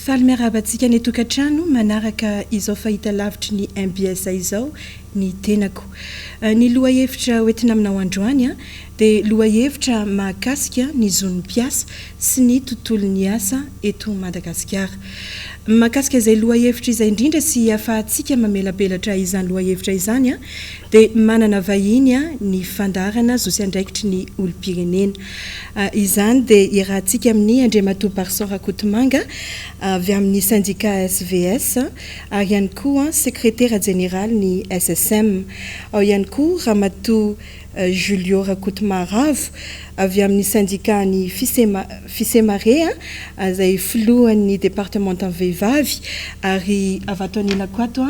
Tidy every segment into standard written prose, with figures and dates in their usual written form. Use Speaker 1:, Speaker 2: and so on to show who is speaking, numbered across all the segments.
Speaker 1: Faly miarahaba antsika any an-tokantrano manaraka izao fahitalavitry ny mbs izao ny tenako. Ny lohahevitra hoentina aminao androany dia lohahevitra mahakasika ny zon'ny mpiasa sy ny tontolon'ny asa eto Madagasikara. Mahakasika izay lohahevitra izay indrindra sy ahafahantsika mamelabelatra izany lohahevitra izany dia manana vahiny ny fandaharana zo sy andraikitry ny olom-pirenena. Izany dia iarahantsika amin'ny Andriamatoa Barson Rakotomanga avy amin'ny sendika SVS ary ihany koa sekretera jeneralin'ny SSM. Ao ihany koa Ramatoa Julio Rakotomaharavo avy amin'ny sendikan'ny Fisema, Fisemare, izay filohan'ny departemantan'ny vehivavy ary avy ato anilako ato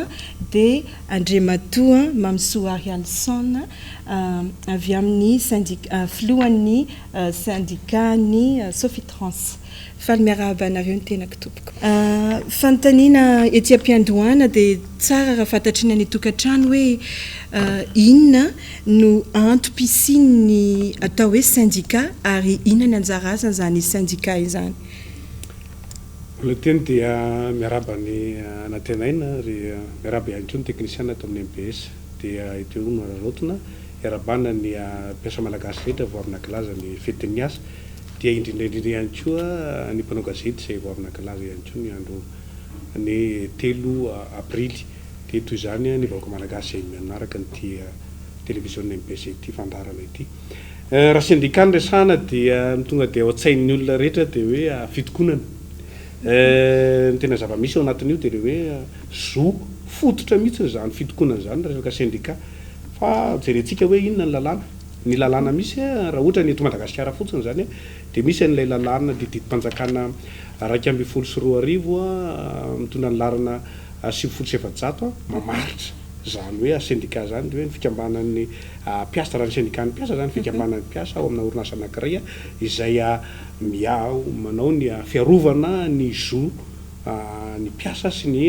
Speaker 1: dia Andriamatoa Mamisoa Arialison avy amin'ny sendika, filohan'ny sendikan'ny Sofitrans. Faly miarahaba anareo ny tenako tompoko. Fanontaniana ety am-piandohana dia tsara raha fantatry ny any an-tokantrano hoe inona no antom-pisian'ny atao hoe sendika ary inona ny anjara asan'izany sendika izany.
Speaker 2: Voalohany dia miarahaba an'i Anantenaina ary miarahaba ihany koa ny teknisiana ato amin'ny mbs. Dia ity no araraotina hiarahabana ny mpiasa malagasy rehetra vao avy nankalaza ny fetin'ny asa. Dia indrindra indrindra ihany koa ny mpanao gazety izay vao avy nankalaza ihany koa ny andro ny 3 aprily. Dia toy izany ny vahoaka malagasy izay manaraka an'ity televiziona mbs ity fandaharana ity. Raha sendika no resahana dia ny tonga dia ao an-tsain'ny olona rehetra dia hoe fitokonana. Ny tena zava-misy ao anatin'io dia ilay hoe zo fototra mihitsy izany fitokonana izany raha resaka sendika. Fa jerentsika hoe inona ny lalàna. Ny lalàna misy raha ohatra ny eto Madagasikara fotsiny izany dia misy an'ilay lalàna didim-panjakana 2011 mitondra ny laharana 490 mamaritra izany hoe sendika izany hoe ny fikambanan'ny mpiasa, raha ny sendikan'ny mpiasa izany, fikambanan'ny mpiasa ao amina orinasa anankiray izay miaho manao ny fiarovana ny zo ny mpiasa sy ny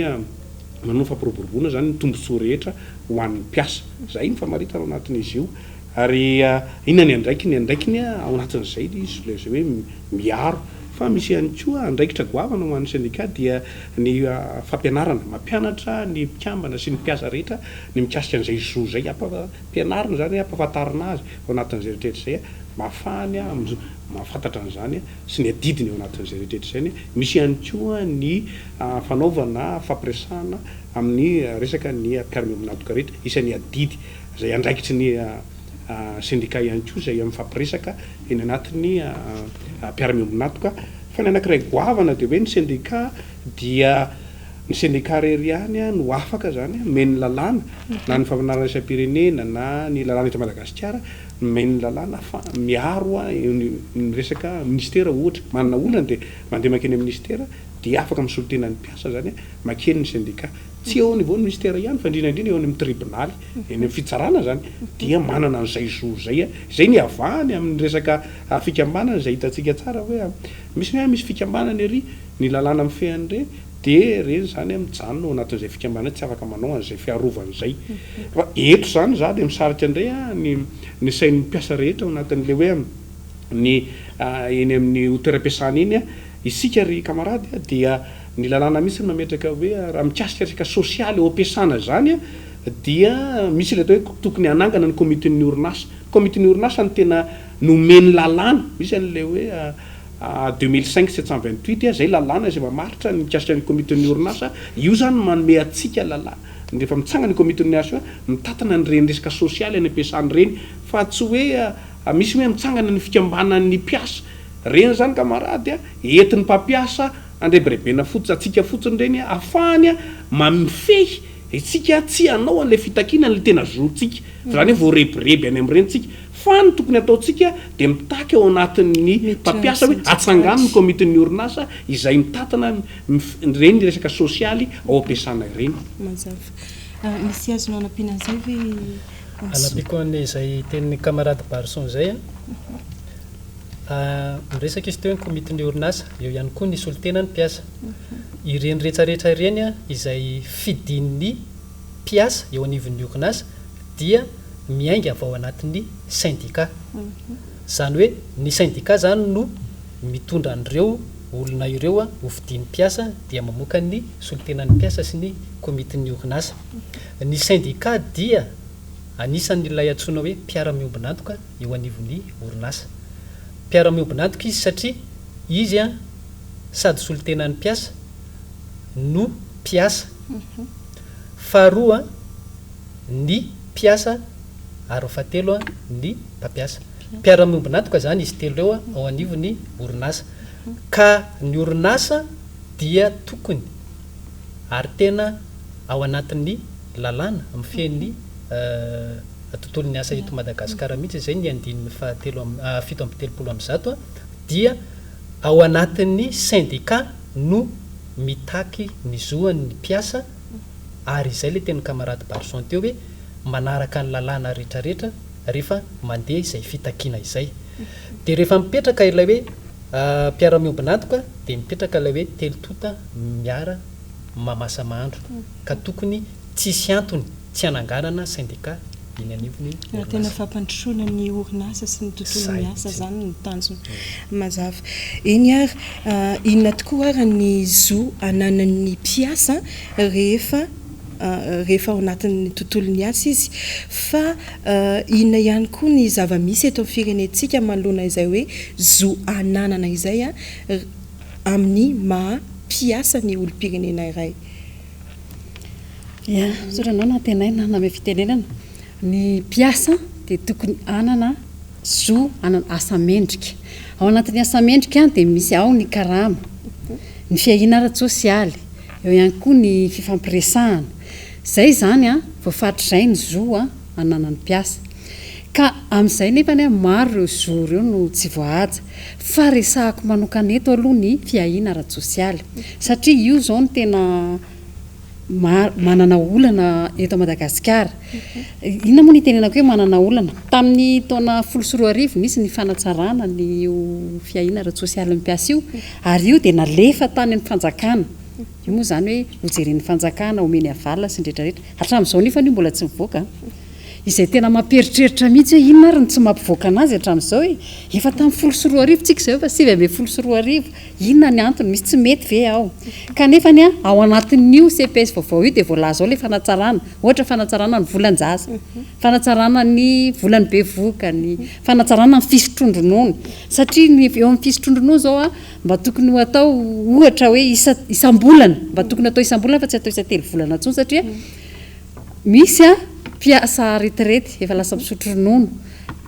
Speaker 2: manao ny fampiroboroboana izany ny tombontsoa rehetra ho an'ny mpiasa. Izay ny famaritana ao anatin'izy io. Ary inona ny andraikiny? Ny andraikiny ao anatin'izay ilay izy ilay hoe miaro. Fa misy ihany koa andraikitra goavana ho an'ny sendika dia ny fampianarana, mampianatra ny mpikambana sy ny mpiasa rehetra ny mikasika an'izay zo izay. Ampianarina izany, ampahafantarina azy ao anatin'izay rehetrarehetra izay mba hahafahany mahafantatra an'izany sy ny adidiny ao anatin'izay rehetrarehetra izay. Misy ihany koa ny fanaovana fampiresahana amin'ny resaka ny mpiara-miombon'antoka rehetra, isan'ny adidy izay andraikitry ny sendika ihany koa izay mifampiresaka eny anatin'ny mpiara-miombon'antoka. Fa ny anankiray goavana dia hoe ny sendika dia ny sendika irery ihany no afaka izany omen'ny lalàna na ny fampianarana iraisam-pirenena na ny lalàna eto Madagasikara omen'ny lalàna fa miaro ny resaka minisitera ohatra. Manana olana dia mandeha mankeny amin'ny minisitera dia afaka misolo tena ny mpiasa izany mankeny ny sendika. Tsy eo au niveau ny ministera ihany fa indrindra indrindra eo any amin'ny tribonaly, eny amin'ny fitsarana izany dia manana an'izay zo izay. Izay ny iavahany amin'ny resaka fikambanana izay hitantsika tsara hoe misy hoe misy fikambanana ery, ny lalàna mifehy an'ireny dia ireny izany mijanona ao anatin'izay fikambanana tsy afaka manao an'izay fiarovana izay. Fa eto izany izaho dia misarika indray ny ny sain'ny mpiasa rehetra ao anatin'ilay hoe ny eny amin'ny toeram-piasana iny isika ry kamarady dia Ny lalàna mihitsy no mametraka hoe raha mikasika resaka sosialy eo am-piasana izany dia misy ilay atao hoe tokony hanangana ny komitin'ny orinasa. Ny komitin'ny orinasa no tena nomen'ny lalàna, misy an'ilay hoe 2005 728 izay lalàna izay mamaritra ny mikasika ny komitin'ny orinasa, io izany no manome antsika lalàna rehefa mitsangana io komitin'ny orinasa io mitantana an'ireny resaka sosialy any am-piasana ireny fa tsy hoe misy hoe mitsangana ny fikambanan'ny mpiasa, ireny izany kamarady entin'ny mpampiasa Andrebirebena fotsiny antsika fotsiny ireny ahafahany mamifehy antsika tsy hanao an'ilay fitakiana an'ilay tena zontsika. Fa izany hoe voarebireby any amin'ireny tsika. Fa ny tokony hataontsika dia mitaky ao anatin'ny mpampiasa hoe atsangano ny komitin'ny orinasa izay mitantana ireny resaka sosialy ao am-piasana ireny.
Speaker 1: Mazava. Misy azonao anampiana an'izay ve Anso?
Speaker 3: Anampiako an'izay tenin'i camarade Barson izay an. Miresaka izy teo hoe ny komitin'ny orinasa, eo ihany koa ny solontena ny mpiasa. Ireny rehetrarehetra ireny izay fidin'ny mpiasa eo anivon'ny orinasa dia miainga avy ao anatin'ny sendika. Izany hoe ny sendika izany no mitondra an'ireo. olona ireo hofidian'ny mpiasa dia mamoaka ny solontenan'ny mpiasa sy ny komitin'ny orinasa. Ny sendikà dia anisan'ilay antsoina hoe mpiara-miombon'antoka eo anivon'ny orinasa. Mpiara-miombon'antoka izy satria izy sady solontenan'ny mpiasa no mpiasa. Faharoa, ny mpiasa ary fahatelo, ny mpampiasa. Mpiara-miombon'antoka izany izy telo ireo ao anivon'ny orinasa. Ka ny orinasa dia tokony ary tena ao anatin'ny lalàna mifehy ny tontolon'ny asa eto Madagasikara mihitsy izay ny andininy fahatelo amby 137 dia ao anatin'ny sendikà no mitaky ny zoan'ny mpiasa ary izay ilay tenin'i camarade Barson teo hoe manaraka ny lalàna retraretra rehefa mandeha izay fitakiana izay. Dia rehefa mipetraka ilay hoe mpiara-miombon'antoka dia mipetraka ilay hoe telo tonta miara mamasa mahandro ka tokony tsisy antony tsy hananganana syndicat eny anivon'ny
Speaker 1: Raha tena
Speaker 3: orinasa.
Speaker 1: fampandrosoana ny orinasa sy ny tontolon'ny
Speaker 3: Zay
Speaker 1: asa
Speaker 3: mihitsy.
Speaker 1: izany no tanjona. Mazava. Eny ary, inona tokoa ary ny zo ananan'ny mpiasa rehefa rehefa ao anatin'ny tontolon'ny asa izy? Fa inona ihany koa ny zava-misy eto amin'ny firenentsika manoloana izay hoe zo ananana izay amin'ny maha mpiasa ny olom-pirenena iray?
Speaker 4: Ya, misaotra anao Nantenaina nanome fitenenana. Ny mpiasa dia tokony hanana zo hanana asa mendrika. Ao anatin'ny asa mendrika dia misy ao ny karama, ny fiahiana ara-tsosialy, eo ihany koa ny fifampiresahana. Izay izany an, voafaritr'izay ny zo ananan'ny mpiasa. Ka amin'izay nefany an, maro ireo zo ireo no tsy voahaja. Fa resahako manokana eto aloha ny fiahiana ara-tsosialy. Satria io izao no tena maro, manana olana eto Madagasikara. Inona moa no itenenako hoe manana olana? Tamin'ny taona 2010 nisy ny fanatsarana ny io fiahiana ara-tsosialin'ny mpiasa io, ary io dia nalefa tany amin'ny fanjakana. Io moa izany hoe hojeren'ny fanjakana, omeny aval sy ny rehetra rehetra. Hatramin'izao nefany io mbola tsy mivoaka an! Izay tena mampieritreritra mihitsy hoe inona ary no tsy mampivoaka an'azy hatramin'izao e! Efa tamin'ny 2010 tsika izao, efa 2019. Inona ny antony? Misy tsy mety ve ao? Kanefa anie ao anatin'io CPS vaovao io dia voalaza ao ilay fanatsarana, ohatra fanatsarana ny volan-jaza, fanatsarana ny volan'ny bevohoka, ny fanatsarana ny fisotroan-dronono. Satria ny eo amin'ny fisotroan-dronono izao an, mba tokony ho atao ohatra hoe isa- isam-bolana, mba tokony atao isam-bolana fa tsy atao isan-telo volana intsony satria Misy a, mpiasa retraite efa lasa misotro ronono,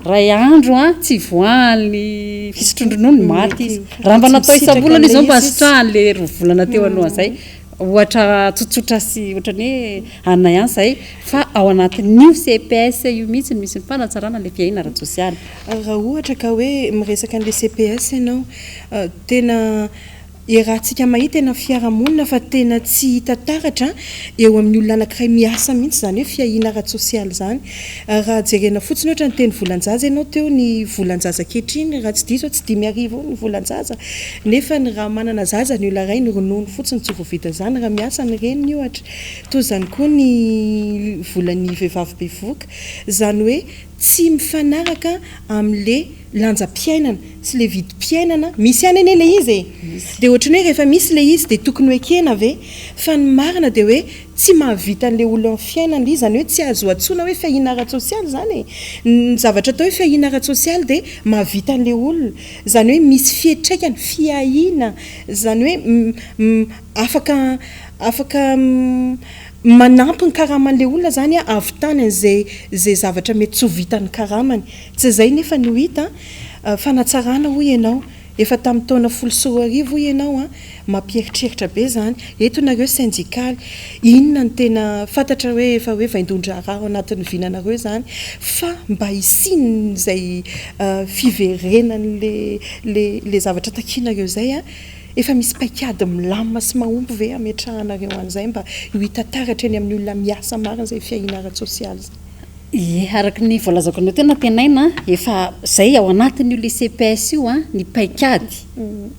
Speaker 4: ray andro a tsy ivoahan'ny fisotroan-dronono maty izy. Raha mba natao isam-bolana izy zao mba sitrahany le roa volana teo alohan'izay. Ohatra tsotsotra sy ohatran'ny hoe anona ihany izay fa ao anatin'io CPS io mihitsy no misy ny fanatsarana ilay fiahiana ara-tsosialy.
Speaker 1: Raha ohatra ka hoe miresaka an'ilay CPS ianao, tena Iarahantsika mahita eny amin'ny fiarahamonina fa tena tsy hita taratra eo amin'ny olona anankiray miasa mihitsy izany hoe fiahiana ara-tsosialy izany. Raha jerena fotsiny ohatra niteny volan-jaza ianao teo, ny volan-jaza ankehitriny raha tsy diso aho tsy 5000 eo ny volan-jaza nefa ny raha manana zaza ny olona iray ny ronono fotsiny tsy voavidin'izany raha miasa ny reniny ohatra. Toy izany koa ny volan'ny vehivavy bevohoka. Izany hoe tsy mifanaraka amin'ilay lanjam-piainana sy le vidim-piainana, misy ihany anie le izy e! Dia ohatran'ny hoe rehefa misy le izy dia tokony ho ekena ve? Fa ny marina dia hoe tsy mahavita an'le olona amin'ny fiainana le izy, izany hoe tsy azo antsoina hoe fiahiana ara-tsosialy izany e! Ny zavatra atao hoe fiahiana ara-tsosialy dia mahavita an'le olona, izany hoe misy fiantraikany, fiahiana, izany hoe afaka afaka manampy ny karaman'le olona izany ahavitany an'izay izay zavatra mety tsy ho vitan'ny karamany. Tsy izay nefa no hita an! Fanatsarana hoy ianao, efa tamin'ny taona 2010 hoy ianao an! Mampieritreritra be izany. Eto nareo sendikaly, inona no tena, fantatra hoe efa hoe vaindohan-draharaha ao anatin'ny vinanareo izany, fa mba hisian'izay fiverenan'le le le zavatra takianareo izay an, efa misy paikady milamina sy mahomby ve hametrahanareo an'izay mba ho hita taratra eny amin'ny olona miasa marina izay fiahiana ara-tsosialy izay?
Speaker 4: Ie, araka ny voalazako anao teo Nantenaina a, efa zay ao anatin'io le CPS io a, ny paikady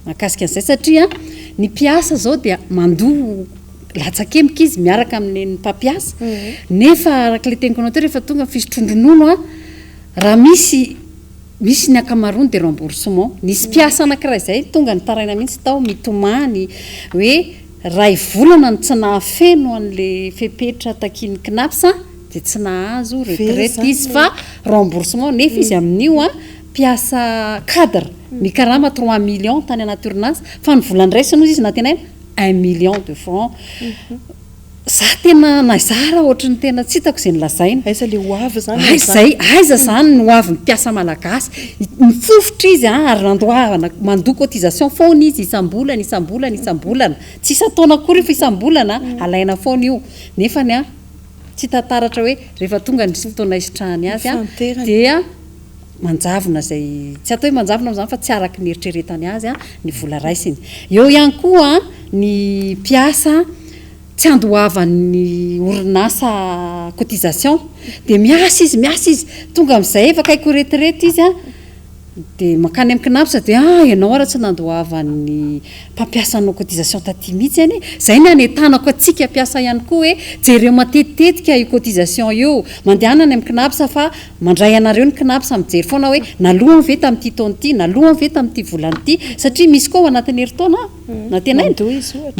Speaker 4: mahakasika an'izay satria ny mpiasa zao dia mandoa latsakemboka izy miaraka amin'ny mpampiasa nefa araka le teniko anao teo rehefa tonga ny fisotroan-dronono a, raha misy. Misy ny ankamaroany dia remboursement. Nisy mpiasa anankiray izay tonga nitaraina mihitsy tao mitomany hoe ray volana no tsy nahafeno an'ilay fepetra takian'ny Cnaps dia tsy nahazo retraite izy fa remboursement nefa izy amin'io mpiasa cadre mikarama trois millions tany anaty orinasa fa ny vola ndraisiny hozy izy nantenaina un million de francs. Za tena na za ara ohatry ny tena tsy hitako izay nolazaina.
Speaker 1: Aiza le ho avy zany
Speaker 4: Aiza zay, aiza zany ny ho avin'ny mpiasa malagasy. Mifofotra izy an, ary nandoavana, mandoa cotisation foana izy isam-bolana, isam-bolana, isam-bolana. Tsy isan-taona akory io fa isam-bolana, alaina foana io. Nefany an, tsy hita taratra hoe rehefa tonga ny fotoana hisitrahany azy an, dia manjavona izay, tsy atao hoe manjavona moa izany fa tsy araka ny eritreretany azy ny vola raisiny. Eo ihany koa ny mpiasa tsy andoavan'ny orinasa cotisation dia miasa izy, miasa izy, tonga amin'izay efa akaiky ho retraite izy an, dia mankany amin'ny Cnaps dia ah ianao ara tsy nandoavan'ny mpampiasa anao cotisation taty mihitsy anie, izay ny hanentanako antsika mpiasa ihany koa hoe jereo matetitetika io cotisation io, mandehana any amin'ny Cnaps fa mandray anareo ny Cnaps mijery foana hoe nalohany ve tamin'ity taona ity, nalohany ve tamin'ity volana ity, satria misy koa ao anatin'ny herintaona nantenaina,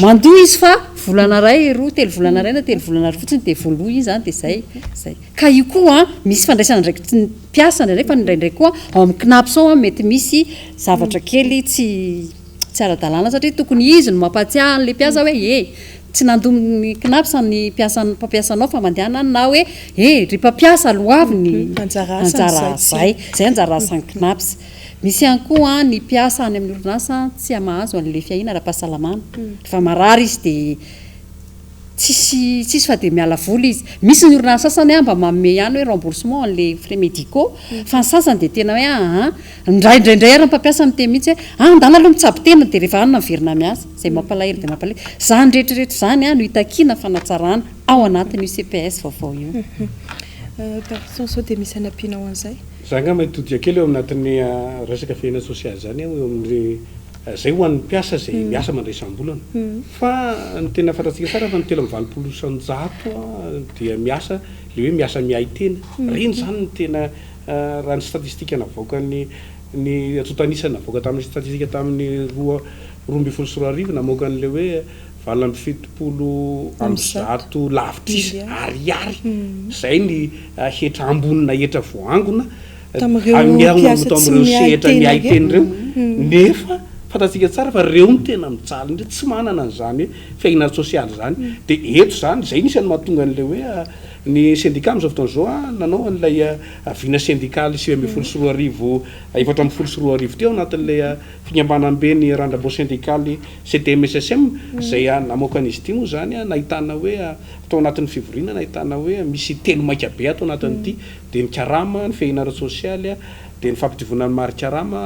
Speaker 4: mandoa izy fa volana iray, roa, telo volana iray na telo volana roa fotsiny dia voaloa iny izany dia izay, izay. Ka io koa misy fandraisana andraikitry ny mpiasa indraindray fa indraindray koa ao amin'ny Cnaps ao mety misy zavatra kely tsy tsy ara-dalàna satria tokony izy no mampahatsiahy an'ilay mpiasa hoe e! tsy nandoa ny Cnaps ny mpiasa ny mpampiasa anao fa mandehana any na hoe e! ry mpampiasa aloavy ny
Speaker 1: anjara asany
Speaker 4: zay, zay anjara asan'ny Cnaps. Misy ihany koa ny mpiasa any amin'ny orinasa tsy mahazo an'ilay fiahiana ara-pahasalamana. Rehefa marary izy dia Tsisy tsisy fa dia miala vola izy. Misy ny orinasa sasany mba manome ihany hoe remboursement an'ilay frais médicaux fa ny sasany dia tena hoe aa indraindraindray ary ny mpampiasa miteny mihitsy hoe ah ndana aloha mitsabo tena dia rehefa any miverina miasa. Izay mampalahelo dia mampalahelo. Izany rehetra rehetra izany no hitakiana fanatsarana ao anatin'io CPS vaovao io.
Speaker 1: Pardon sao dia misy hanampianao an'izay?
Speaker 2: Za angamba hitodika kely eo anatin'ny resaka fiahiana sosialy izany aho eo amin'ny Zay ho an'ny mpiasa izay miasa mandray isam-bolana. Fa ny tena fantatsika tsara fa ny 83% dia miasa le hoe miasa miahy tena. Ireny izany no tena raha ny statistika navoakan'ny ny antontan'isa navoaka tamin'ny statistika tamin'ny 2012 namoaka an'ilay hoe 178 lavitrisa ariary. Izay ny hetra ambony na hetra voaangona
Speaker 1: Tamin'ireo mpiasa tsy miahy tena
Speaker 2: ireo, nefa fantatsika tsara fa ireo no tena mijaly indrindra, tsy manana an'izany hoe fiahiana ara-tsosialy izany. Dia eto izany, izay no isan'ny mahatonga an'ilay hoe ny sendika amin'izao fotoana izao nanao an'ilay vina sendikaly 2019, 2014 teo anatin'ilay fikambanambe ny randrambo sendikaly CTMSSM, izay namoaka an'izy ity moa izany nahitana hoe tao anatin'ny fivoriana nahitana hoe misy telo maika be ato anatin'ity. Dia ny karama, ny fiahiana ara-tsosialy, dia ny fampidivona ny mari-karama,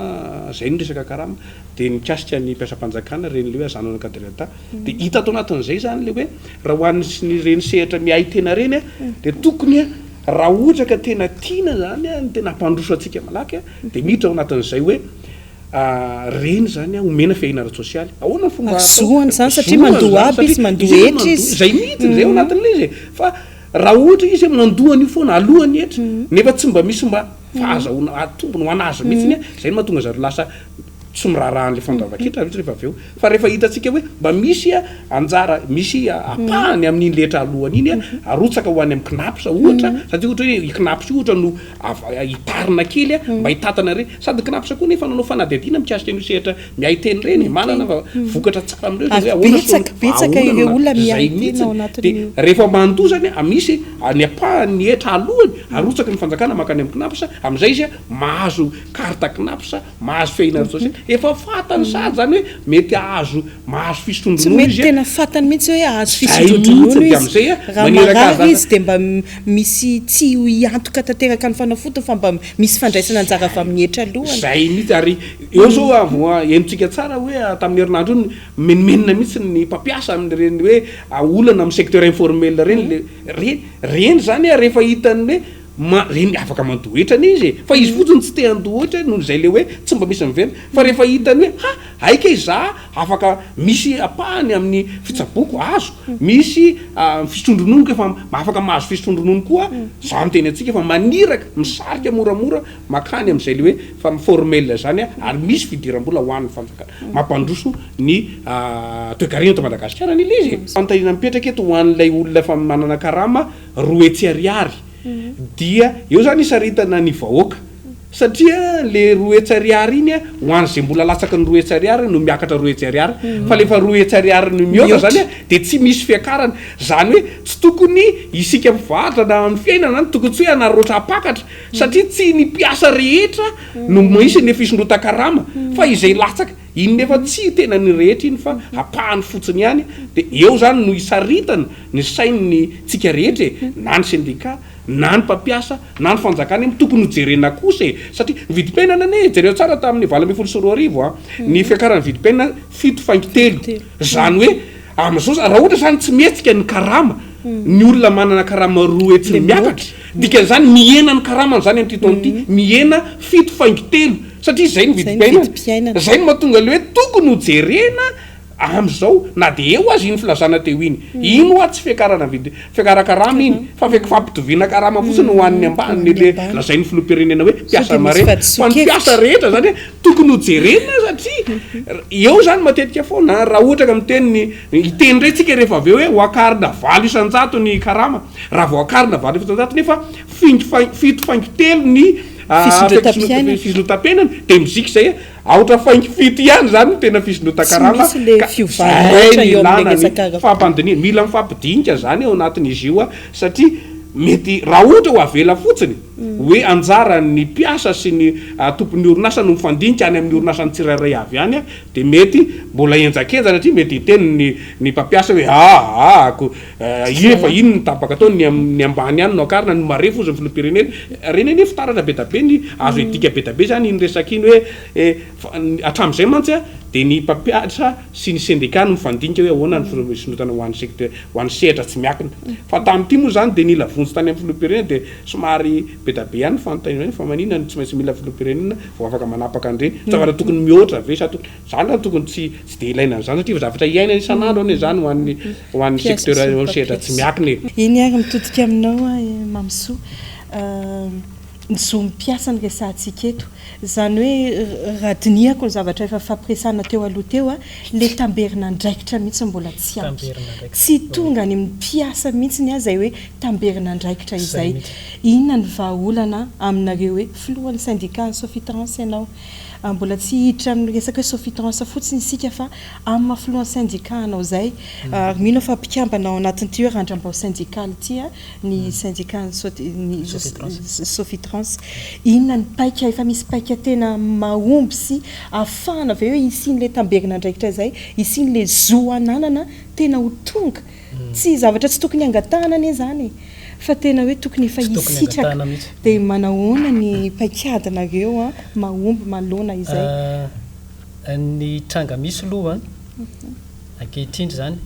Speaker 2: izay ny resaka karama, dia ny mikasika ny mpiasam-panjakana, ireny ilay hoe agent non encadré d'Etat. Dia hita ato anatin'izay izany ilay hoe raha ho an'ny ireny sehatra miahy tena ireny dia tokony raha ohatra ka tena tiana izany ny tena hampandroso antsika malaky dia miditra ao anatin'izay hoe ireny izany omena fiahiana ara-tsosialy. Ahoana ny fomba
Speaker 1: atao? Zohany izany satria mandoa aby izy, mandoa hetra izy.
Speaker 2: Izay mihitsy, izay ao anatin'ilay izy e. Fa Raha ohatra izy hoe mandoa an'io foana aloha ny hetra nefa tsy mba misy mba fahazahoana tombony ho an'azy mihitsiny an, izay no mahatonga zareo lasa tsy miraharaha an'ilay fandoavan-ketra mihitsy rehefa avy eo. Fa rehefa hitantsika hoe mba misy anjara, misy ampahany amin'iny le hetra alohany iny arotsaka ho any amin'ny Cnaps ohatra, satria ohatra hoe i Cnaps io ohatra no hitarina kely mba hitantana ireny, sady Cnaps koa nefa nanao fanadihadiana mikasika an'io sehatra Miahy teny ireny e, manana vokatra tsara amin'ireo izany hoe ahoana
Speaker 1: Ary betsaka, betsaka ireo olona miahy tena ao anatin'io.
Speaker 2: Dia rehefa mandoa izany a, misy ny ampahany ny hetra alohany arotsaky ny fanjakana mankany amin'ny Cnaps, amin'izay izy mahazo carte Cnaps, mahazo fiahiana ara-tsosialy, efa fantany sahady izany hoe mety hahazo, mahazo
Speaker 1: Tsy
Speaker 2: fisotroan-dronono
Speaker 1: mety
Speaker 2: izy a.
Speaker 1: tena fantany mihitsy hoe hahazo
Speaker 2: Izay mihitsy,
Speaker 1: fisotroan-dronono
Speaker 2: dia
Speaker 1: izy.
Speaker 2: amin'izay a,
Speaker 1: Raha
Speaker 2: maniraka azy
Speaker 1: marary
Speaker 2: lasa.
Speaker 1: izy dia mba misy tsy ho hiantoka tanteraka ny fanafodiny fa mba misy fandraisana anjara avy amin'ny hetra alohany.
Speaker 2: Izay mihitsy, ary Eo zao vao henontsika tsara hoe tamin'ny herinandro iny mimenomenona mihitsy ny mpampiasa amin'ireny hoe olana amin'ny secteur informel ireny le re reny zany rehefa hitan'ny hoe.
Speaker 5: Ma, reny afaka mandoa hetra anie izy e! Fa izy fotsiny tsy te handoa hetra noho izay le hoe tsy mba misy miverina. Fa rehefa hitany hoe ha! Hay kay za afaka misy ampahany amin'ny fitsaboako azo, misy fisotroan-drononoko efa afaka mahazo fisotroan-dronono koa, za miteny antsika fa maniraka, misarika moramora makany amin'izay le hoe fa formel zany ary misy fidiram-bola ho an'ny fanjakana. Mampandroso ny toekarena eto Madagasikara anie le izy e! Fanontaniana mipetraka eto ho an'ilay olona efa manana karama 200 ariary dia eo zany isaritana ny vahoaka satria le 200 ariary iny ho an'izay mbola latsaky ny 200 ariary no miakatra 200 ariary fa le efa 200 ariary no mihoatra zany dia tsy misy fiakarana zany hoe tsy tokony isika mpivarotra na amin'ny fiainana zany tokony tsy hoe hanararaotra hampakatra satria tsy ny mpiasa rehetra no misy ny fisondrotan-karama fa izay latsaka Iny nefa tsy tena ny rehetra iny fa ampahany fotsiny ihany dia eo zany no isaritana ny sain'ny tsika rehetra e, na ny sendika, na ny mpampiasa, na ny fanjakana iny tokony ho jerena kosa e, satria ny vidim-piainana anie jereo tsara tamin'ny 2018 an, ny fiakaran'ny vidim-piainana fito faingo telo, zany hoe amin'izao zany raha ohatra zany tsy mihetsika ny karama, ny olona manana karama 200 miakatra, Dikan'izany mihena ny karamany izany amin'ity taona ity, mihena fito faingo telo satria izay ny vidim-piainana. Izay no mahatonga ilay hoe tokony ho jerena amin'izao na dia eo aza iny filazana teo iny. Iny hoa tsy fiakarana vidy, fiakaran-karama iny fa fampitoviana karama fotsiny ho an'ny ambany ilay lazain'ny filoham-pirenena hoe mpiasa marefo. Fa ny mpiasa rehetra izany tokony ho jerena satria eo izany matetika foana raha ohatra ka miteny ny, hiteny indray tsika rehefa avy eo hoe ho akarina 8% ny karama. Raha vao akarina 8% nefa fingo faingo fito faingo telo ny fisondrotam-piainana dia mizika izay aotra faingo fito ihany izany no tena fisondrotan-karama ka izay ny ilana ny fampandinihana. Mila mifampidinika izany ao anatin'izy io satria mety raha ohatra ho avela fotsiny hoe anjaran'ny mpiasa sy ny tompon'ny orinasa no mifandinika any amin'ny orinasany tsirairay avy any dia mety mbola henjakenjana satria mety hiteny ny ny mpampiasa hoe aa ko Io efa iny ny tapaka tao, ny ny ambany ihany no akarina, ny marefo hozy ny filoham-pirenena. Ireny anie fitaratra be da be ny azo edika be da be zany iny resaka iny hoe hatramin'izay mantsy a dia ny mpampiasa sy ny sendika no mifandinika hoe ahoana ny fisondrotana ho an'ny secteur ho an'ny sehatra tsy miankina. Fa tamin'ity moa zany dia nila vonjy tany amin'ny filoham-pirenena dia somary be da be ihany ny fanontaniana hoe fa maninona no tsy maintsy mila filoham-pirenena vao afaka manapaka an'ireny? Zavatra tokony mihoatra ve sa tokony Zany zany tokony tsy tsy dia ilaina an'izany satria efa zavatra iainana isan'andro anie izany ho an'ny ho an'ny secteur eo amin'ny sehatra tsy miankina e.
Speaker 1: Eny ary mitodika aminao aho e Mamisoa. Ny zon'ny mpiasa no resahantsika eto. Izany hoe raha dinihako ny zavatra efa nifampiresahana teo aloha teo, ilay tamberin'andraikitra mihitsy no mbola tsy ampy. Tsy tonga any amin'ny mpiasa mihitsy aza izay hoe tamberin'andraikitra izay. Inona ny vahaolana aminareo hoe filohan'ny syndicat ny Sofitrans ianao? Mbola tsy hiditra amin'ny resaka hoe Sofitrans fotsiny isika fa amin'ny maha filohan'ny syndicat anao izay, ary mino aho fa mpikambana ao anatin'ity hoe randram-bao syndicale ity ny syndicat ny Sofitrans. Inona ny paika, efa misy paika tena mahomby sy ahafahana ve hoe hisian'ilay tamberin'andraikitra izay, hisian'ilay zo ananana tena ho tonga? Tsy zavatra tsy tokony hangatahana anie izany e! Fa tena hoe tokony efa hisitraka. Dia manahoana ny paikadinareo mahomby manoloana izay?
Speaker 3: Ny tranga misy aloha ankehitriny izany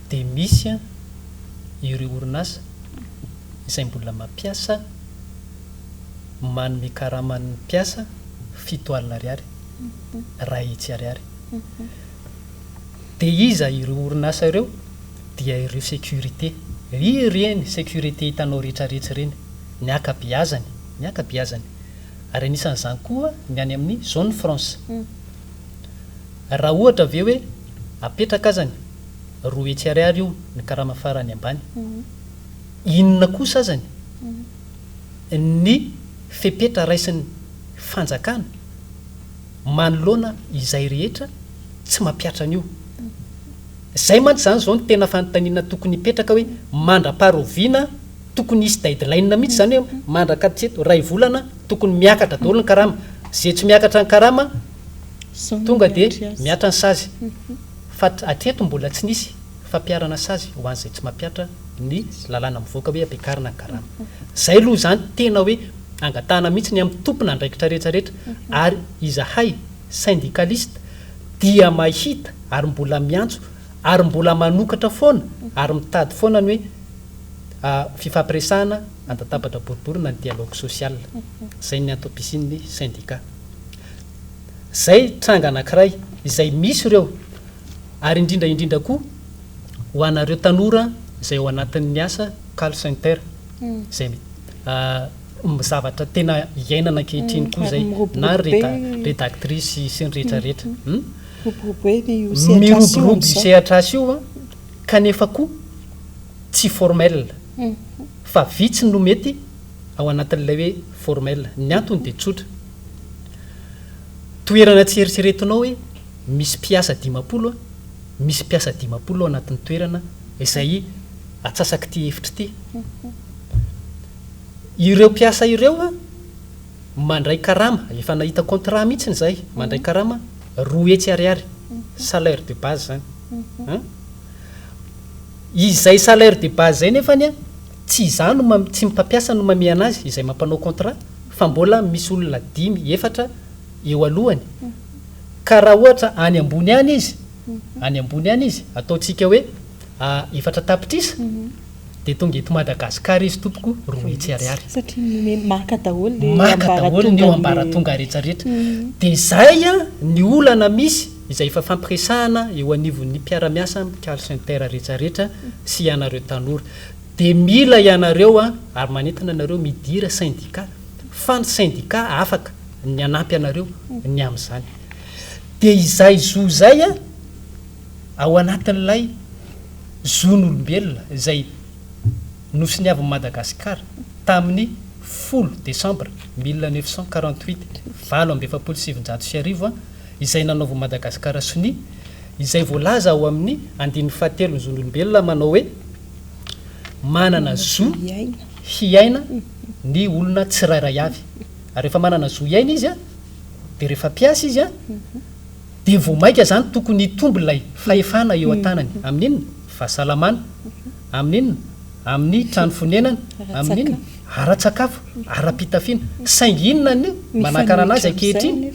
Speaker 3: dia misy ireo orinasa izay mbola mampiasa manome karaman'ny mpiasa 70 ariary, 100 ariary. Dia iza ireo orinasa ireo? Dia ireo sécurité. Ireny sécurité hitanao rehetrarehetra ireny, ny ankabeazany, ny ankabeazany. Ary anisan'izany koa ny any amin'ny zone franche. Raha ohatra ve hoe apetraka azany 200 ariary io ny karama farany ambany, inona kosa azany ny fepetra raisin'ny fanjakana manoloana izay rehetra tsy mampihatra an'io. Izay mantsy izany izao no tena fanontaniana tokony hipetraka hoe mandra-paharoviana tokony hisy deadline mihitsy izany hoe mandraka hatreto iray volana tokony miakatra daholo ny karama, izay tsy miakatra ny karama tonga dia mihatra ny sazy fa hatreto mbola tsy nisy fampiharana sazy ho an'izay tsy mampihatra ny lalàna mivoaka hoe ampiakarina ny karama. Izay aloha izany tena hoe angatahana mihitsy ny amin'ny tompon'andraikitra rehetra rehetra ary izahay syndicaliste dia mahita ary mbola miantso ary mbola manokatra foana ary mitady foana ny hoe. fifampiresahana an-databatra boribory na ny dialogue social. Izay ny antom-pisian'ny syndicat. Izay tranga anankiray izay misy ireo ary indrindra indrindra koa ho anareo tanora izay ao anatin'ny asa call center izay zavatra tena iainana ankehitriny koa izay na redactrice sy ny rehetra rehetra. Miroborobo io sehatr'asa io kanefa koa tsy formel fa vitsy no mety ao anatin'ilay hoe formel. Ny antony dia tsotra, toerana tsy eritreretinao hoe misy mpiasa 50, misy mpiasa 50 ao anatin'ny toerana izay atsasak'ity efitra ity. Ireo mpiasa ireo mandray karama, efa nahita contrat mihitsy izahay, mandray karama 200 ariary, salaire de base izany. Izay salaire de base izay nefany tsy izaho no mam-, tsy ny mpampiasa no mamehy anazy, izay mampanao contrat, fa mbola misy olona dimy, efatra eo alohany. Ka raha ohatra any ambony any izy, any ambony any izy, ataontsika hoe 4 tapitrisa, dia tonga eto Madagasikara izy tompoko 200 ariary.
Speaker 1: Satria maka daholo le
Speaker 3: Maka daholo ny eo ambaratonga rehetrarehetra. Dia izay ny olana misy, izay efa fampiresahana eo anivon'ny mpiara-miasa amin'ny call center rehetrarehetra sy ianareo tanora. Dia mila ianareo ary manentana anareo midira syndicat, fa ny syndicat afaka ny hanampy anareo ny amin'izany. Dia izay zo izay ao anatin'ilay zon'olombelona izay nosoniavin'i Madagasikara tamin'ny 10 décembre 1948, 1948, izay nanaovan'i Madagasikara sonia, izay voalaza ao amin'ny andininy fahatelo ny zon'olombelona manao hoe manana zo hiaina ny olona tsirairay avy. Ary rehefa manana zo hiaina izy, dia rehefa mpiasa izy, dia vao mainka izany tokony hitombo ilay fahefana eo an-tanany. Amin'inona? Fahasalamana. Amin'inona? Amin'ny trano fonenana. Amin'inona? Ara-tsakafo, ara-pitafiana. Saingy inona no manakana anazy ankehitriny?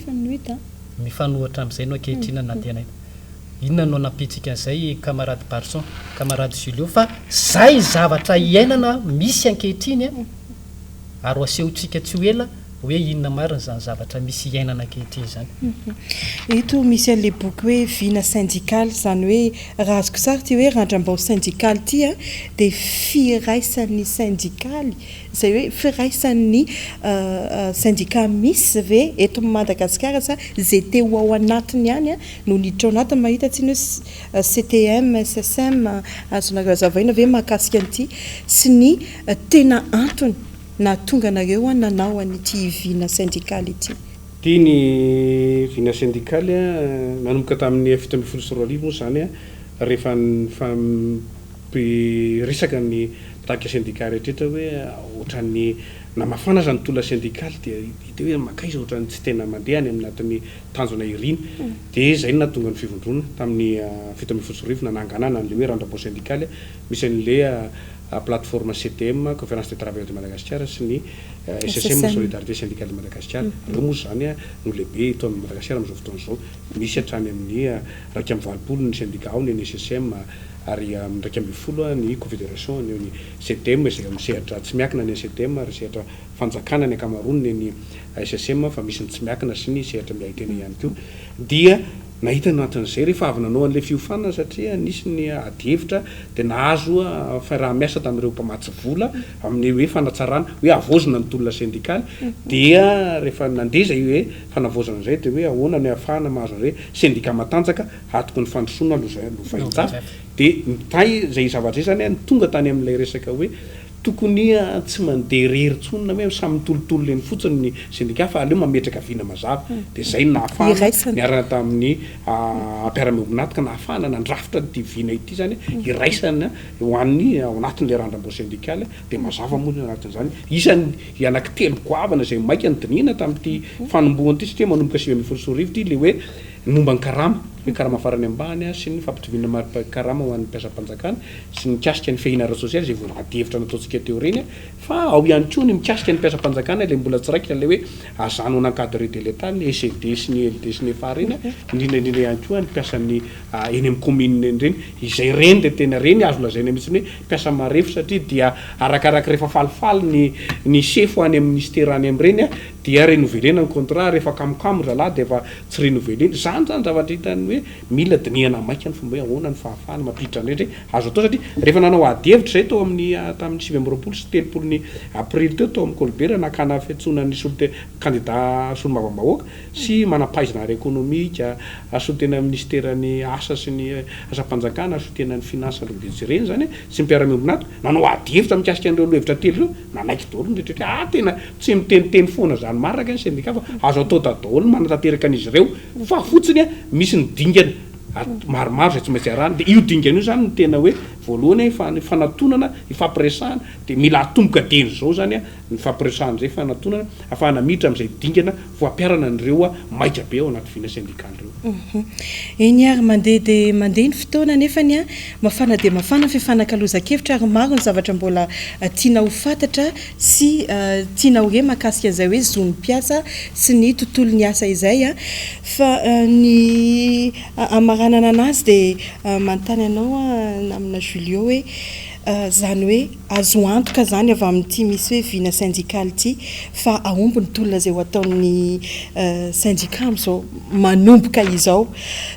Speaker 3: Mifanohitra amin'izay no ankehitriny anantenaina. Inona no anampiantsika an'izay camarade Barson, camarade Julio fa izay zavatra iainana misy ankehitriny ary ho asehontsika tsy ho ela hoe inona marina izany zavatra misy iainana ankehitriny izany.
Speaker 1: Eto misy an'ilay boky hoe Vina sendikaly, izany hoe raha azoko sary ity hoe randram-bao sendikaly ity dia firaisan'ny sendikaly, izay hoe firaisan'ny sendika misy ve eto Madagasikara sa izay te ho ao anatiny ihany no niditra ao anatiny, mahita tsy ny hoe CTM, SSM, azonareo hazavaina ve mahakasika an'ity sy ny tena antony nahatonga anareo nanao an'ity vina sendikaly ity?
Speaker 2: Ity ny vina sendikaly nanomboka tamin'ny 2017 moa izany rehefa nifampiresaka ny mpitarika sendika rehetra hoe ohatran'ny na mafana aza ny tolona sendikaly dia hita hoe mankaiza ohatran'ny tsy tena mandeha any amin'ny anatin'ny tanjona iriny. Dia izay no nahatonga ny fivondrona tamin'ny 2017 nananganana an'ilay hoe randram-bao sendikaly misy an'ilay plateforme CTM, Conférence des Travailleurs de Madagascar, sy ny SSM, Solidarité Syndicale de Madagascar. Ireo moa izany no lehibe eto amin'i Madagasikara amin'izao fotoana izao. Misy hatrany amin'ny 81 ny sendika ao ny an'ny SSM ary amin'ny 11 ny Confédération ny ny CTM izay amin'ny sehatra tsy miankina ny an'ny CTM ary sehatra fanjakana ny ankamaroany ny an'ny SSM fa misy ny tsy miankina sy ny sehatra miahy tena ihany koa. Dia nahita ny anton'izay rehefa avy nanao an'ilay fiofanana satria nisy ny adihevitra dia nahazo fiaraha-miasa tamin'ireo mpamatsy vola amin'ny hoe fanatsarana hoe havaozina ny tolona sendikaly dia rehefa nandeha izay hoe fanavaozana izay dia hoe ahoana no ahafahana mahazo an'izay sendika matanjaka hatoky ny fandrosoana lovain-jafy dia nitahy izay zavatra izay izany tonga tany amin'ilay resaka hoe tokony tsy mandeha irery intsony na hoe samy mitolotolona eny fotsiny ny sendika fa aleo mametraka vina mazava. Dia izay no nahafahana niaraka tamin'ny mpiara-miombon'antoka nahafahana nandrafitra an'ity vina ity izany iraisana ho an'ny ao anatin'ilay randram-bao sendikaly. Dia mazava moa ny anatin'izany. Isan'ny anankitelo goavana izay maika nodinihina tamin'ity fanombohana ity satria manomboka 2019 ity ilay hoe ny momba ny karama.
Speaker 5: Hoe karama farany ambany sy ny fampitoviana mari-karama ho an'ny mpiasam-panjakana sy ny mikasika ny fiahiana ara-tsosialy izay vao adihevitra nataontsika teo ireny fa ao ihany koa ny mikasika ny mpiasam-panjakana ilay mbola tsy raikitra ilay hoe agent non encadré de l'Etat ny ECD sy ny ELD sy ny EFA ireny indrindra indrindra ihany koa ny mpiasan'ny eny amin'ny commune eny ireny izay ireny dia tena ireny azo lazaina mihitsy hoe mpiasa marefo satria dia arakaraka rehefa falifaly ny ny sefo any amin'ny ministera any amin'ireny dia renouveler-na ny contrat rehefa kamokamo ry zalahy dia efa tsy renouveler-na. Izany izany zavatra hitan'ny hoe mila dinihana maika ny fomba hoe ahoana ny fahafahana mampiditra an'ireny satria azo atao satria rehefa nanao ady hevitra izay tao amin'ny tamin'ny 29 sy 30 ny aprily teo tao amin'ny Colbert nakana fiantsoana ny solote kandida solombavambahoaka sy manam-pahaizana ara-ekonomika, solontenan'ny minisiteran'ny asa sy ny asam-panjakana, solontenan'ny finance aloha dia jerena izany sy ny mpiara-miombon'antoka nanao ady hevitra mikasika an'ireo lohahevitra telo ireo, nanaiky daholo ny rehetra hoe ah tena Tsy miteniteny foana zany marina kay ny syndicat fa azo atao dadaolo ny manatanteraka an'izy ireo fa fotsiny a misy ny dingana maromaro izay tsy maintsy arahana dia io dingana io zany no tena hoe voalohany a ny fanatonana ifampiresahana dia mila atomboka dieny izao zany a ny fampiresahana izay fanatonana afahana miditra amin'izay dingana voampiarana an'ireo a maika be ao anaty vina syndicale ireo.
Speaker 1: Eny ary, mandeha dia mandeha ny fotoana nefany a mafana dia mafana ny fifanakalozan-kevitra ary maro ny zavatra mbola tiana ho fantatra sy tiana ho re mahakasika an'izay hoe zon'ny mpiasa sy ny tontolon'ny asa izay fa ny hamaranana anazy dia manontany anao aho namana Julio hoe izany hoe azo antoka izany avy amin'ity misy hoe vina sendikaly ity fa hahomby ny tolona izay ho ataon'ny sendika amin'izao manomboka izao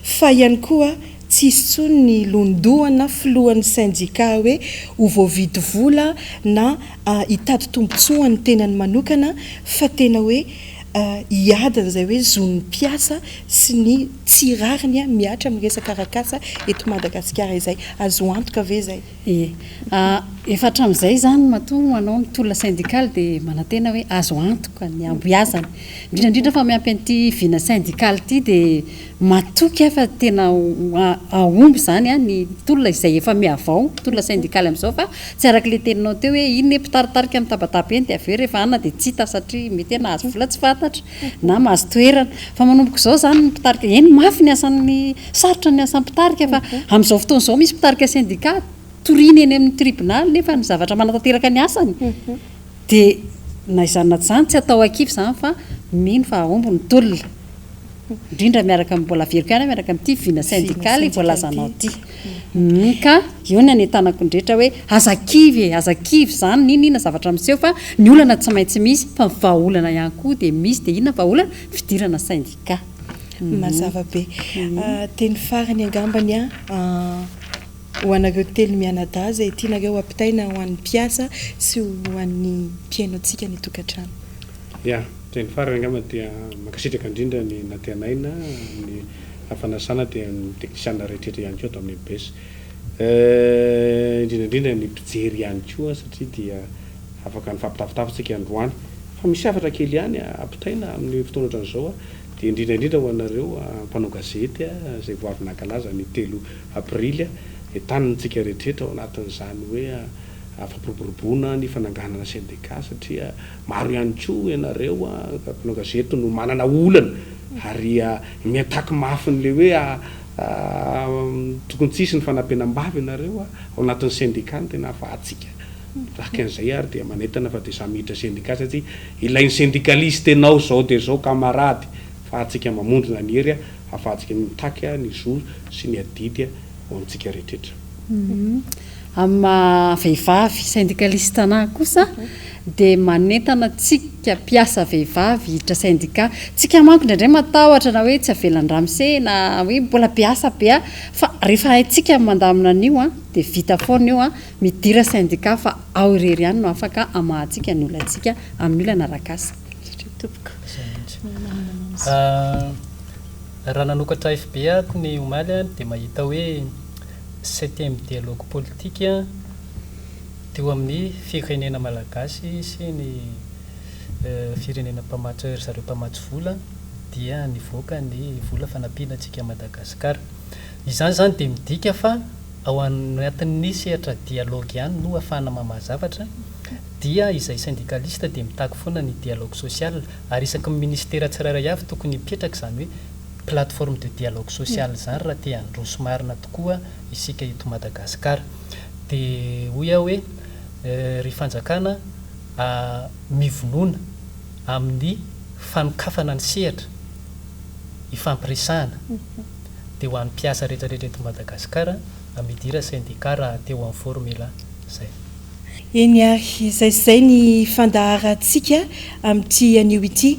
Speaker 1: fa ihany koa Tsy hisy intsony ny londoha na filohan'ny sendika hoe ho voavidy vola na hitady tombontsoa an'ny tenany manokana fa tena hoe hiady an'izay hoe zon'ny mpiasa sy ny tsy rariny mihatra amin'ny resaka arak'asa eto Madagasikara izay. Azo antoka ve izay?
Speaker 4: Ie. Efa hatramin'izay izany matoa manao ny tolona sendikaly dia manantena hoe azo antoka ny hamboiazana. Indrindra indrindra fa miampy an'ity vina sendikaly ity dia matoky aho fa tena hahomby izany ny tolona izay efa mihavao, tolona sendikaly amin'izao fa tsy araka ilay teninao teo hoe iny hoe mpitaritarika mitabataba eny dia avy eo rehefa any dia tsy hita satria mety hoe nahazo vola tsy fantatra na mahazo toerana. Fa manomboka izao izany ny mpitarika, eny mafy ny asan'ny, sarotra ny asan'ny mpitarika fa amin'izao fotoana izao misy mpitarika sendika toriana eny amin'ny tribonaly nefa ny zavatra manatanteraka ny asany dia na izany na tsy izany tsy atao ankivy izany fa mino fa hahomby ny tolona. Indrindra miaraka amin'ny, mbola averiko ihany miaraka amin'ity vina sendikaly voalazanao ity. Ka eo ny anentanako ny rehetra hoe aza kivy e, aza kivy izany n'inona n'inona zavatra miseho fa ny olana tsy maintsy misy fa ny vahaolana ihany koa dia misy dia inona ny vahaolana? Fidirana sendika.
Speaker 1: Mazava be. Teny farany angambany an, ho anareo telo mianadahy izay tianareo ampitaina ho an'ny mpiasa sy ho an'ny mpihaino antsika any an-tokantrano.
Speaker 5: Ya, teny farany angamba dia mankasitraka indrindra ny Nantenaina amin'ny fanasana dia ny teknisiana rehetrretra ihany koa ato amin'ny mbs. Indrindra indrindra ny mpijery ihany koa satria dia afaka nifampitafitafa isika androany. Fa misy hafatra kely ihany ampitaina amin'ny fotoana ohatran'izao dia indrindra indrindra ho anareo mpanao gazety izay vao avy nankalaza ny telo aprily, entanina isika rehetrretra ao anatin'izany hoe fampiroboroboana ny fananganana sendika satria Maro ihany koa ianareo mpanao gazety no manana olana ary miantaky mafy an'ilay hoe tokony tsy hisy ny fanampenam-bava ianareo ao anatin'ny sendika no tena ahafahantsika mitaky an'izay ary dia manentana fa dia samy hiditra sendika satria ilain'ny sendikalista ianao izao dia izao kamarady ahafahantsika mamondrona ny hery ahafahantsika mitaky ny zo sy ny adidy ho antsika rehetrretra.
Speaker 4: Amin'ny maha vehivavy syndicaliste anahy kosa dia manentana antsika mpiasa vehivavy hiditra syndicat. Tsika manko indraindray matahotra na hoe tsy avelan-dramose na hoe mbola be asa be a, fa rehefa haintsika ny mandamina an'io an dia vita foana io an, midira syndicat fa ao irery ihany no afaka hamahantsika ny olantsika amin'ny olana arak'asa.
Speaker 1: Misaotra tompoko.
Speaker 3: Izay mihitsy. Raha nanokatra FB aho ny omaly dia mahita hoe Septième dialogue politique teo amin'ny firenena malagasy sy ny firenena mpamatsy ry zareo mpamatsy vola dia nivoaka ny vola fanampiana antsika Madagascar. Izany izany dia midika fa ao anatin'ny sehatra dialogue ihany no ahafahana mamaha zavatra dia izay syndicaliste dia mitaky foana ny dialogue social ary isaky ny ministera tsirairay avy tokony hipetraka izany hoe. plateforme de dialogue social izany raha te handroso marina tokoa isika eto Madagasikara. Dia hoy aho hoe ry fanjakana a, mivonona amin'ny fanokafana ny sehatra ifampiresahana dia ho an'ny mpiasa rehetra rehetra eto Madagasikara midira syndicat raha te ho en forme elah. Zay.
Speaker 1: Eny ary, izay sy izay ny fandaharantsika amin'ity anio ity.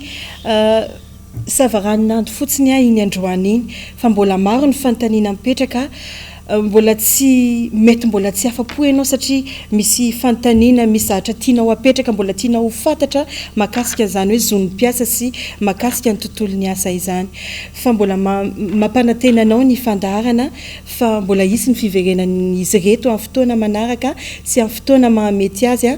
Speaker 1: Savaranonando fotsiny aho iny androany iny, fa mbola maro ny fanontaniana mipetraka, mbola tsy, mety mbola tsy afa-po ianao satria misy fanontaniana, misy zavatra tianao hapetraka, mbola tianao ho fantatra mahakasika an'izany hoe zon'ny mpiasa sy mahakasika ny tontolon'ny asa izany. Fa mbola mampanantena anao ny fandaharana fa mbola hisy ny fiverenan'izy ireto amin'ny fotoana manaraka sy amin'ny fotoana mahamety azy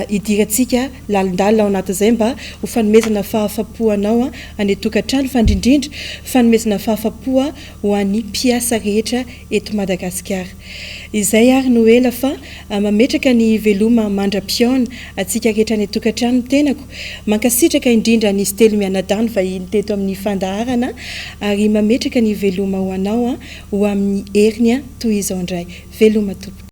Speaker 1: hidirantsika lalindalina ao anatin'izay mba ho fanomezana fahafapo anao any an-tokantrano fa indrindrindra fanomezana fahafapo ho an'ny mpiasa rehetra eto Madagasikara. Izay ary no ela fa mametraka ny veloma mandra-pihaona antsika rehetra any an-tokantrano ny tenako. Mankasitraka indrindra an'izy telo mianadahy nivahiny teto amin'ny fandaharana ary mametraka ny veloma ho anao ho amin'ny heriny toy izao indray. Veloma tompoko.